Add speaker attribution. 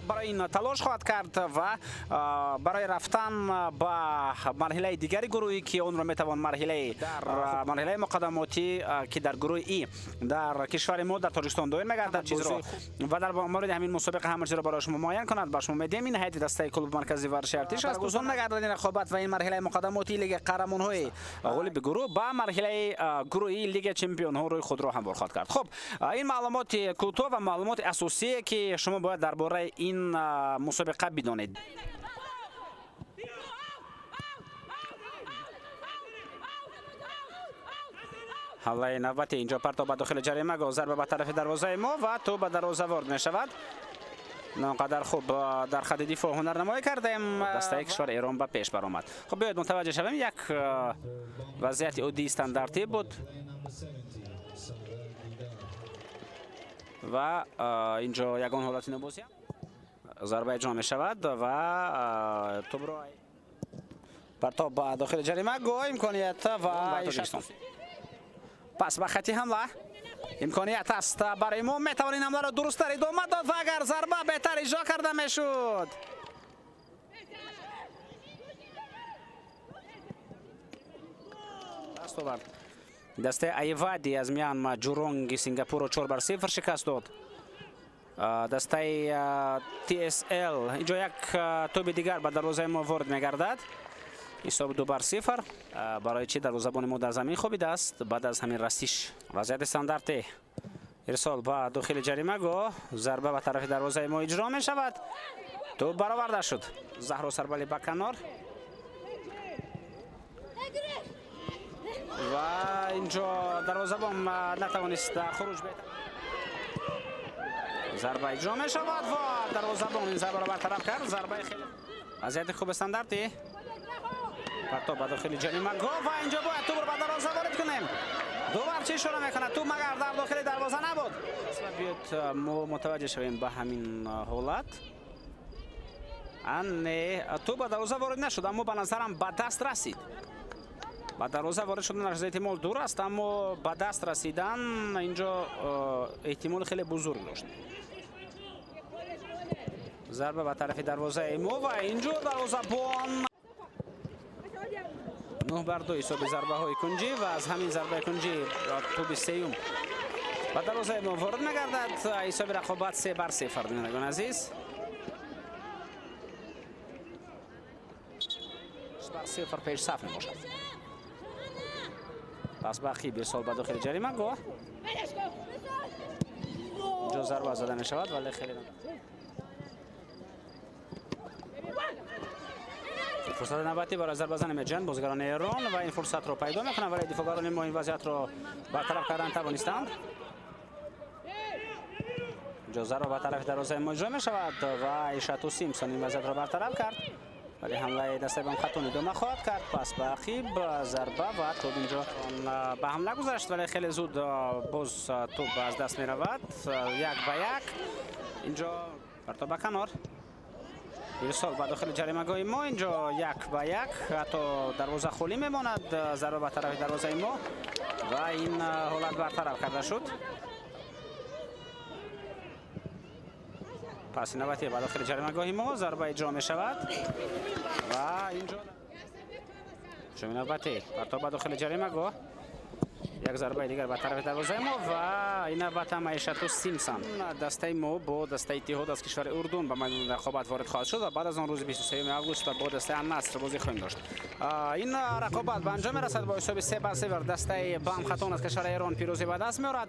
Speaker 1: Барои ин талош хоҳад кард ва барои рафтан ба марҳилаи дигари гурӯҳӣ, ки онро метавон марҳилаи дар марҳилаи муқаддамотӣ, ки дар гурӯҳи И дар кишвари мо, дар Тоҷикистон, доир мегардад, чизро ва дар мавриди ҳамин мусобиқа ҳама чизро барои шумо муайян кунад, ба шумо медиҳем. Ин ҳайати дастаи клуби марказии варзиши Артиш аст. Гузон мегардад ин рақобат ва ин марҳилаи муқаддамотии Лигаи қаҳрамонҳои. Ғолиби гурӯҳ ба марҳилаи гурӯҳии Лигаи чемпионҳо рӯи худро ҳамвор хоҳад кард. Хуб, ин маълумоти кӯтоҳ ва маълумоти асосие, ки шумо бояд дар бораи ин мусобиқа бидонед. Ҳамлаи навбати инҷо, партоб ба дохили ҷаримагоҳ, зарба ба тарафи дарвозаи мо ва тӯб ба дарвоза ворид мешавад. Наонқадар хуб дар хати дифоъ ҳунарнамоӣ кардем, дастаи кишвари Эрон ба пеш баромад. Хуб, биёед мутаваҷҷеҳ шавем. Як вазъияти оддии стандартӣ буд ва инҷо ягон ҳолати нобозӣ. Зарба иҷро мешавад ва тӯбро партоб ба дохили ҷаримагоҳ, имконият ва Тоҷикистон. Пас ба хати ҳамла, имконият аст барои мо, метавон ин ҳамларо дурусттар идома дод ва агар зарба беҳтар иҷро карда мешуд. Даст овард дастаи Айвади аз Мянма Ҷуронги Сингапурро 4-0 шикаст дод. Дастаи ТСЛ, инҷо як тӯби дигар ба дарвозаи мо ворид мегардад, ҳисоб 2-0. Барои чӣ дарвозабони мо дар замин хобидааст баъд аз ҳамин расиш? Вазъияти стандартӣ, ирсол ба дохили ҷаримагоҳ, зарба ба тарафи дарвозаи мо иҷро мешавад, тӯб бароварда шуд. Заҳро Сарбали ба канор ва инҷо дарвозабон натавонист хуруҷ. Зарба иҷро мешавад ва дарвозабон ин зарбаро бартараф кард. Зарбаи хеле, вазъияти хуби стандартӣ, партоб ба дохили ҷаримагоҳ ва инҷо бояд тӯбро ба дарвоза ворид кунем. Довар чӣ ишора мекунад? Тӯб магар дар дохили дарвоза набуд? Биёед мо мутаваҷҷеҳ шавем ба ҳамин ҳолат. Не, тӯб ба дарвоза ворид нашуд, аммо ба назарам ба даст расид. Ба дарвоза ворид шуданаш аз эҳтимол дур аст, аммо ба даст расидан инҷо эҳтимоли хеле бузург дошт. Зарба ба тарафи дарвозаи мо ва инҷо дарвозабон. 9-2 ҳисоби зарбаҳои кунҷӣ ва аз ҳамин зарбаи кунҷӣ тӯби сеюм ба дарвозаи мо ворид мегардад. Ҳисоби рақобат 3-0, бинандагони азиз. Бар сифр пешсаф мебошад. Пас ба ақиб, ирсол ба дохили ҷаримагоҳ, инҷо зарба зада мешавад, вале хеле. Фурсати навбатӣ барои зарбазани меҷан бозигарони Эрон ва ин фурсатро пайдо мекунанд, вале дифоъгарони мо ин вазъиятро бартараф кардан тавонистанд. Инҷо зарба ба тарафи дарвозаи мо иҷро мешавад ва Ишату Симсон ин вазъиятро бартараф кард, вале ҳамлаи дастаи Бамхатун идома хоҳад кард. Пас ба ақиб, зарба ва тӯб. Инҷо ба ҳамла гузашт, вале хеле зуд боз тӯб аз даст меравад. 1-1. Инҷо партоб ба канор, ирсол ба дохили ҷаримагоҳи мо, инҷо 1-1, ҳатто дарвоза холӣ мемонад. Зарба ба тарафи дарвозаи мо ва ин ҳолат бартараф карда шуд. Паси навбатӣ ба дохили ҷаримагоҳи мо, зарба иҷро мешавад ва инҷо ҳуҷуми навбатӣ, партоб ба дохили ҷаримагоҳ, як зарбаи дигар ба тарафи дарвозаи мо ва ин навбат ҳам Аишату Симсон. Дастаи мо бо дастаи Иттиҳод аз кишвари Урдун ба майдони рақобат ворид хоҳад шуд ва баъд аз он рӯзи 23 август бо дастаи Аннаср бозӣ хоҳем дошт. Ин рақобат ба анҷом мерасад бо ҳисоби 3-0. Дастаи Бамхатон аз кишвари Эрон пирӯзӣ ба даст меорад.